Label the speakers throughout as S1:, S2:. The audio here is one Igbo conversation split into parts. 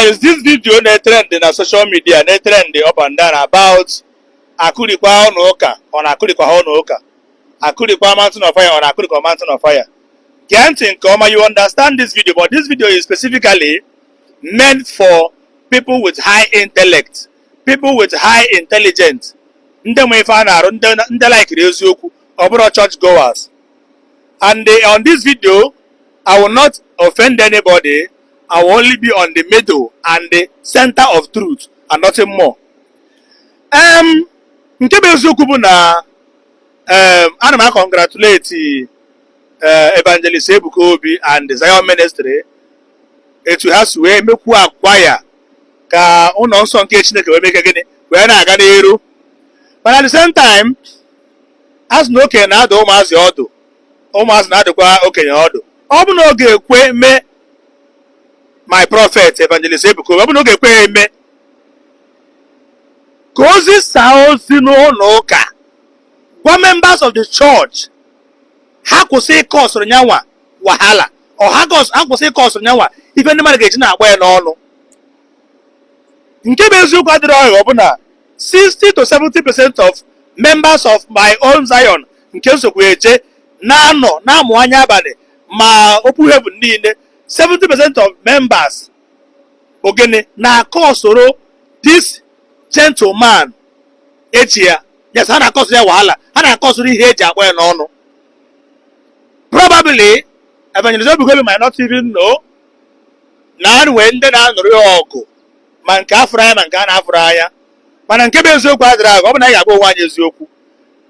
S1: There is this video na-etrend na social media, na-etrend up and down about akụrikwa ụlọ ụka, ọ na-akụrikwa ha ụlọ ụka, akụrikwa Mountain of Fire, ọ na-akụrikwa Mountain of Fire. Gee ntị nke ọma, you understand this video, but this video is specifically meant for people with high intellect, people with high intelligence, ndị nwe ife a na-arụ, ndị likiri eziokwu, ọ bụrụ church goers. And on this video, I will not offend anybody. I will only be on the middle and the center of truth and nothing more. Nke bụ eziokwu bụ na ana m congratulate Evangelist Ebuka Obi and the Zion Ministry, etu ha si wee mekwuo akwaya ka ụlọ nsọ nke Chineke wee mee gịnị, wee na-aga n'iru. But at the same time, a sị na okenye na-adụ ụmụazị ọdụ, ụmụazị na-adụkwa okenye ọdụ. Ọ bụ na ọ ga-ekwe mee my prophet Evangelist Ebuka Obi, ọ bụ na ọ ga-ekwe ya eme ka ozi saa ozi n'ụlọ ụka, gwa members of the church ha kwụsị ịkọsụrụ nyanwa wahala, ọ ha kwụsị ịkọsụrụ nyanwa ife ndị mmadụ ga-eji na-agba ya n'ọnụ. Nke bụ eziokwu adịrị ọghọ ọ bụ na 60 to 70% of members of my own Zion nke nsogbu eje na-anọ na-amụ anya abalị ma open heaven niile, 70% of members bụ gịnị na-akọsoro this gentleman eji ya. Yes, ha na-akọsoro ya wahala, ha na-akọsoro ihe eji akpọ ya n'ọnụ. Probably Evangelist Ebuka Obi might not even know na nwee ndị na-anụrụ ya ọgụ, ma nke afụrụ anya ma nke a na-afụrụ anya. Mana nke bụ eziokwu adịrị agụ, ọ bụ na anyị ga-agwa onwe anyị eziokwu,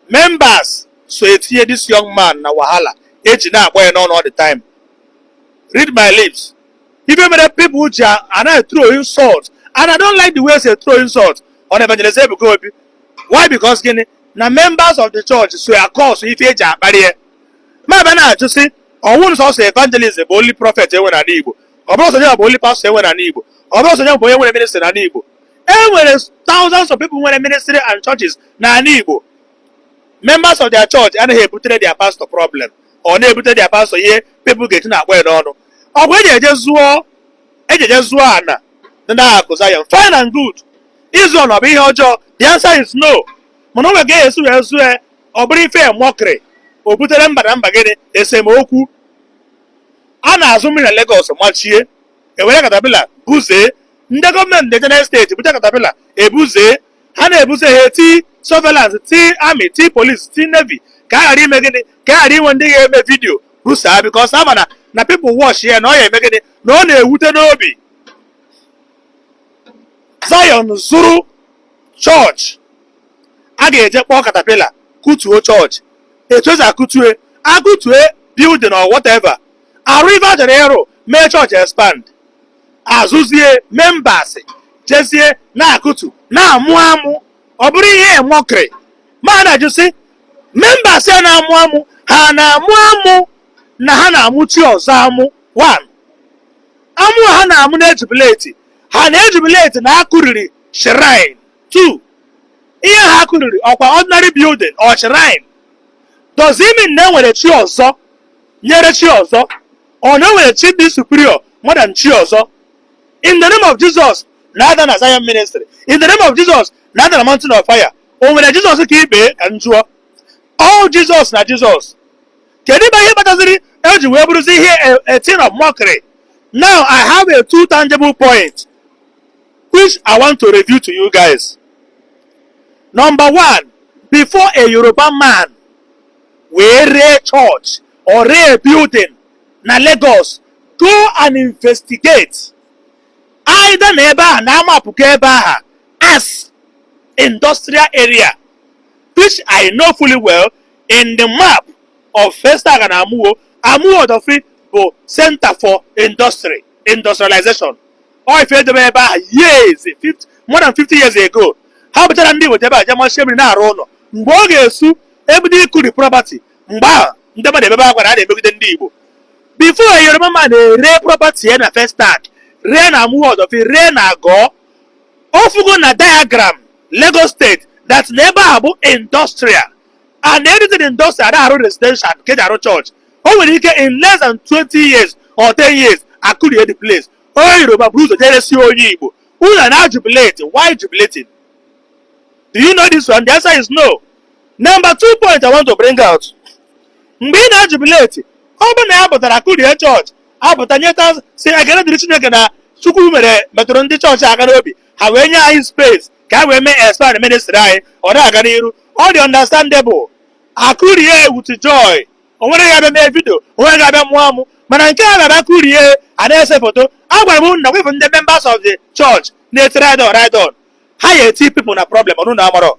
S1: members so etinye this young man na wahala eji na-akpọ ya n'ọnụ all the time. Read my lips, ife mere people ji anaghị throw insult, and I don't like the way they throw insult on Evangelist Ebuka Obi. Why? Because gịnị? Na members of the church so akọsụ ife eji akparị ya. Ma bịa na-ajụ sị, ọnwụ sọsọ evangelist bụ only prophet enwe n'ala Igbo? Ọ bụrụ sọ ya bụ only pastor enwe n'ala Igbo? Ọ bụrụ sọ ya bụ onye nwere ministry n'ala Igbo? E nwere thousands of people nwere ministry and churches n'ala Igbo. Members of their church anaghị ebutere their pastor problem, ọ na-ebutere their pastor ihe people ga-eji na-akpọ ya n'ọnụ. Ọ bụ eji eje zụọ ana ndị akụ Zion, fine and good. Ịzụ ọnụ ọ bụ ihe ọjọọ? The answer is no. Mana o nwere ka esi wee zụọ ya, ọ bụrụ ife mockery, o butere mba na mba gịnị, esemokwu. A na-azụ mmiri na Lagos machie, ewere caterpillar buzee. Ndị gọọmenti na-eje steeti bute caterpillar ebuzee, ha na-ebuze, ha eti surveillance, ti army, ti police, ti navy, ka a ghara ime gịnị, ka a ghara inwe ndị ga-eme video busaa, because ama na people watch ya na ọ ya eme gịnị, na ọ na-ewute n'obi. Zion zụrụ chọọchị, a ga-eje kpọọ caterpillar kutuo chọọchị. Etu esi akụtue akụtue building or whatever, arụ ife a chọrọ ịrụ, mee chọọchị expand, azụzie members jezie na-akụtu na-amụ amụ, ọ bụrụ ihe mockery. Ma na-ajụ sị, members ya na-amụ amụ, ha na-amụ amụ na ha na-amụ chi ọzọ amụ? One amụ ha na-amụ na-ejubilate, ha na-ejubilate na akụriri shrine. Two, ihe ha akụriri ọkwa ordinary building or shrine? Does it mean na enwere chi ọzọ nyere chi ọzọ, ọ na enwere chi dị superior more than chi ọzọ? In the name of Jesus na-ada na Zion Ministry, in the name of Jesus na-ada na Mountain of Fire, o nwere Jesus ka ibe ka njụọ? All Jesus na Jesus, kedu ebe ihe kpataziri eji wee bụrụzi ihe a thing of mockery? Now I have a two tangible point which I want to review to you guys. Number one, before a Yoruba man wee ree church or ree a building na Lagos, go and investigate either na ebe ahụ na amapụkọ ebe ahụ as industrial area, which I know fully well in the map of Festac na Amuwo, Amuwo Odofin bụ center for industry, industrialization. Ọ ife edebe ebe ahụ years, 50, more than 50 years ago, ha bụchara ndị Igbo ebe a jee mmiri na-arụ ụlọ. Mgbe ọ ga-esu ebido ịkụri property, mgbe ahụ ndị mmadụ ebebe akwa na a na-emegide ndị Igbo. Before Yoruba man ere property ya na Festac, ree na Amuwo Odofin, ree na Agọ, ofugo na diagram Lagos State that na ebe a bụ industrial, and anything industrial ada arụ residential nke eji arụ church. O nwere ike in less than 20 years or 10 years akụrie the place. Onye Yoruba buru ụzọ jeresi onye Igbo. Unu na jubilate. Why jubilating? Do you know this one? The answer is no. Number two point I want to bring out: mgbe ị na-jubilate, ọ bụ na ya pụtara kụrie chọọchị, apụta nyeta si ekele dịrị Chineke na Chukwu mere metụrụ ndị chọọchị aka n'obi, ha wee nye anyị space ka ha wee mee expand ministry anyị, ọ na-aga n'iru, ọ dị understandable. Akụrie with joy, o nwere ya abịa mee video, o nwere ga-abịa mụọ amụ. Mana nke a na-abịa kụrie, a na-ese foto. A gwara m unu na wefu ndị members of the church na-eti "ride on, ride on", ha ya eti people na problem. Ọnụ na amarọ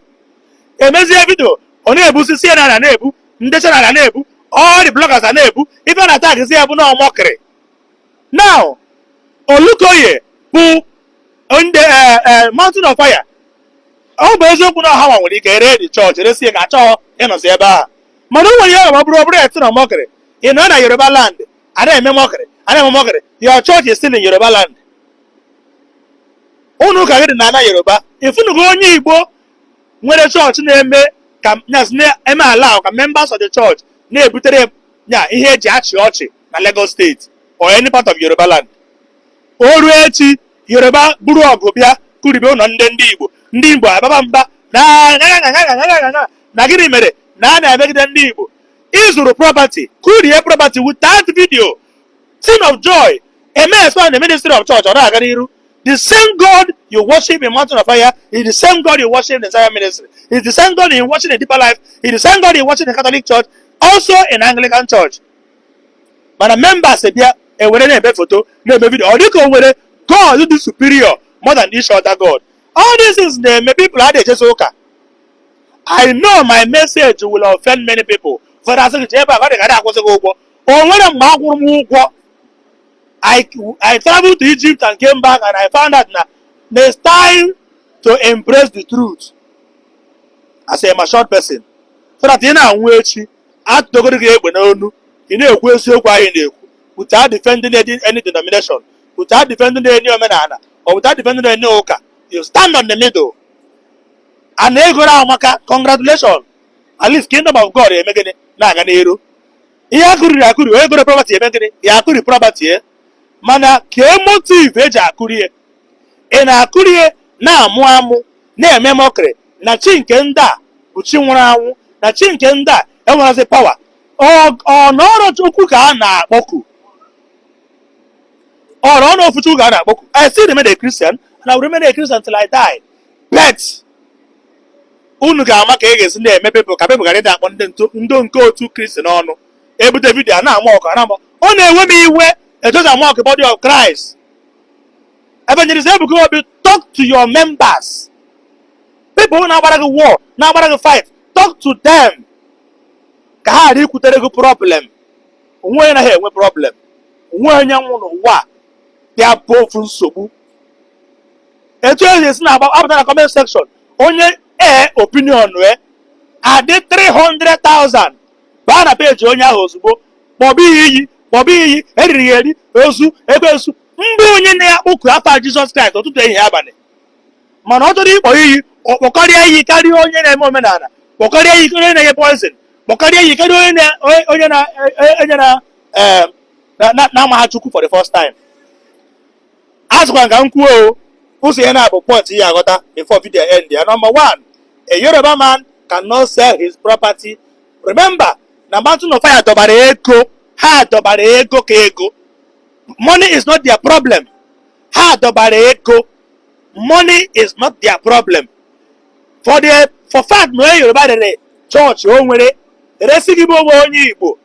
S1: emezie video, ọ na-ebu si na na-ebu ndị channel na-ebu, all the bloggers a na-ebu ife na tag ya bụ na ọmọkịrị. Now, Olukoye bụ ndị Mountain of Fire. Ọ bụ eziokwu na ọha nwa nwere ike ree the church, resie ka achọghọ ịnọzi ebe ahụ, mana o nwere ihe ọ bụrụ eti na mockery. Ị nọ na Yoruba land, a na-eme mockery, a na-eme mockery. Your church is still in Yoruba land. Ụnụ ụka gị dị na ana Yoruba. Ifunugo onye Igbo nwere chọọchị na-eme ka na-eme ala ka members of the church na-ebutere ya ihe eji achị ọchị na Lagos State or any part of Yoruba land? O ruo echi, Yoruba buru ọgụ bịa kuribe ụlọ ndị Igbo, ndị Igbo ababa mba na na na gịnị mere na a na-emegide ndị Igbo? Ịzụrụ property, kurie property without video, scene of joy, eme expand the ministry of church, ọ na-aga n'iru. The same God you worship in Mountain of Fire is the same God you worship in Zion Ministry, is the same God you worship in Deeper Life, is the same God you worship in Catholic Church, also in Anglican Church. Mana members bịa ewere na-eme foto, na-eme video, ọ dịka o nwere God dị superior more than each other God. All these things na-eme people a na-ejesi ụka. I know my message will offend many people. Ụfọdụ asị gị jee ebe a ka ọ dị ka akwụsị gị ụgwọ. O nwere mgbe akwụrụ m ụgwọ. I traveled to Egypt and came back and I found out na it's time to embrace the truth as a matured person, so that ị na-anwụ echi, atụdogoro gị egbe n'onu, ị na-ekwu eziokwu anyị na-ekwu without defending any denomination, without defending any omenala, or without defending any ụka. You stand on the middle and egoro amaka. Congratulations, at least kingdom of God eme gịnị? Na-aga n'iru. Ihe akụriri akụri, onye goro property eme gịnị? Ya akụri property ya. Mana kee motive eji akụrie? Ị na-akụrie na-amụ amụ, na-eme mockery na chi nke ndị a bụ chi nwụrụ anwụ, na chi nke ndị a enwerezi power. Ọ nọrọ Chukwu ka a na-akpọku, ọ nọ n'ofu Chukwu ka a na-akpọku. I still remain a Christian and I will remain a Christian till I die, but unu ga-ama ka ị ga-esi na-eme people ka people ghara ịdị akpọ ndị ntu ndị nke otu Kristi n'ọnụ. Ebute video a na-ama ọkụ, a na-ama. Ọ na-ewe m iwe etu esi ama ọkụ body of Christ. Evangelist Ebuka Obi, talk to your members, people na-agbara gị war, na-agbara gị fight. Talk to them ka ha ghara ikwutere gị problem. Onwe onye naghị enwe problem. Onwe onye nwụ n'ụwa a dị abụ ofu nsogbu. Etu esi esi na-agba apụta na comment section, onye ee opinion e adị 300,000 baa na peji onye ahụ ozugbo, kpọba ya iyi, kpọba ya iyi, eriri ya eri, ozu ekwensu. Mgbe onye na-akpọku afa Jizọs Kraịst ụtụtụ, ehihie, abalị, mana ọ chọrọ ịkpọ iyi, ọ kpọkarịa iyi karịa onye na-eme omenala, kpọkarịa iyi karịa onye na-enye poison, kpọkarịa iyi karịa onye na na-ama Chukwu for the first time. A sịkwa ka m kwuo o, ụzọ ya na-abụ point ya aghọta before video end ya. Number one, a Yoruba man cannot sell his property. Remember na Mountain of Fire dọbara ego, ha dọbara ego ka ego. Money is not their problem. Ha dọbara ego. Money is not their problem. For fact na onye Yoruba rere chọọchị o nwere resi gị bụ onwe onye Igbo,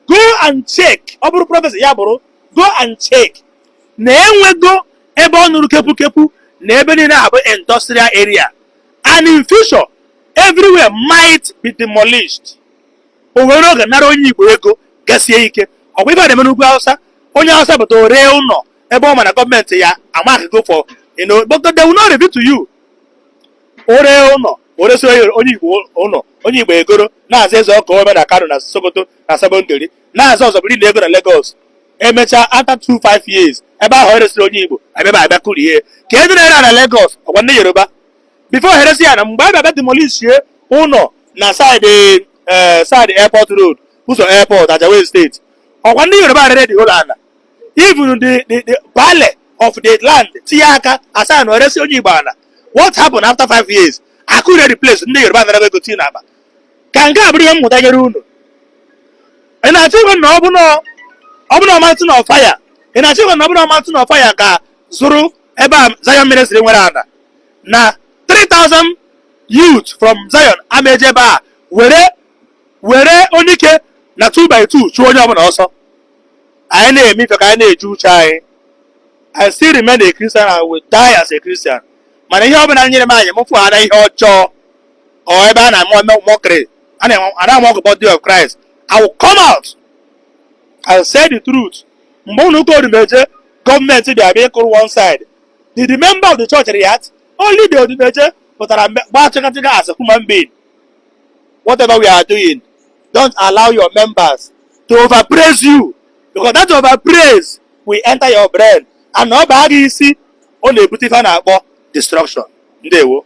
S1: go and check. Ọ bụrụ prophecy ya bụrụ, go and check na enwego ebe ọ nụrụ kepu kepu na ebe niile abụ industrial area, and in future everywhere might be demolished. O nwere oge nara onye Igbo ego gasie ike. Ọ bụ ife a na-eme n'ugwu Hausa. Onye Hausa pụta o ree ụlọ ebe ọ ma na gọọmenti ya amaghịgo for but they will not reveal to you. O ree ụlọ, o resi onye Igbo ụlọ, onye Igbo egoro na-aza eze ọka ome na Kano, na Sokoto, na Sabongeri, na-aza ọzọbiri na ego na Lagos. Emechaa, after 2, 5 years, ebe ahụ o resịrị onye Igbo abịa abịa kurie ka e na-ere na Lagos. Ọgwa ndị Yoruba before heresi ya na mgbe a bịa demolishie ụlọ na side side Airport Road, ụzọ airport, Ajao Estate, ọkwa ndị Yoruba rere the whole ana, even the baale of the land tinye aka asa na oresi onye Igbo ala. What happened after 5 years? Akụrie the place, ndị Yoruba nara ego tinye n'akpa. Ka nke a bụrụ ihe mmụta nyere unu. Ị na-achọ ịgwa na ọ bụ na Mountain of Fire, ị na-achọ ịgwa na ọ bụ na Mountain of Fire ka zụrụ ebe a Zion Ministry nwere ana na 3000 youth from Zion ama eje ebe a were onike na 2 by 2 chụọ onye ọbụla ọsọ? Anyị na-eme ife ka anyị na-eji uche anyị. I still remain a Christian and will die as a Christian. Mana ihe ọbụla nyere m anya mụfụ ha ihe ọjọọ or ebe a na-eme mockery, a na-amọ body of Christ, I will come out and say the truth. Mgbe ụlọ ụka Odumeje gọọmenti bịa bịa ịkụrụ one side, did the member of the church react? Only the Odumeje pụtara gbaa chịkachịka as a human being. Whatever we are doing, don't allow your members to overpraise you, because that overpraise will enter your brain and ọ baa gị isi, ọ na-ebute ife a na-akpọ destruction. Ndewo.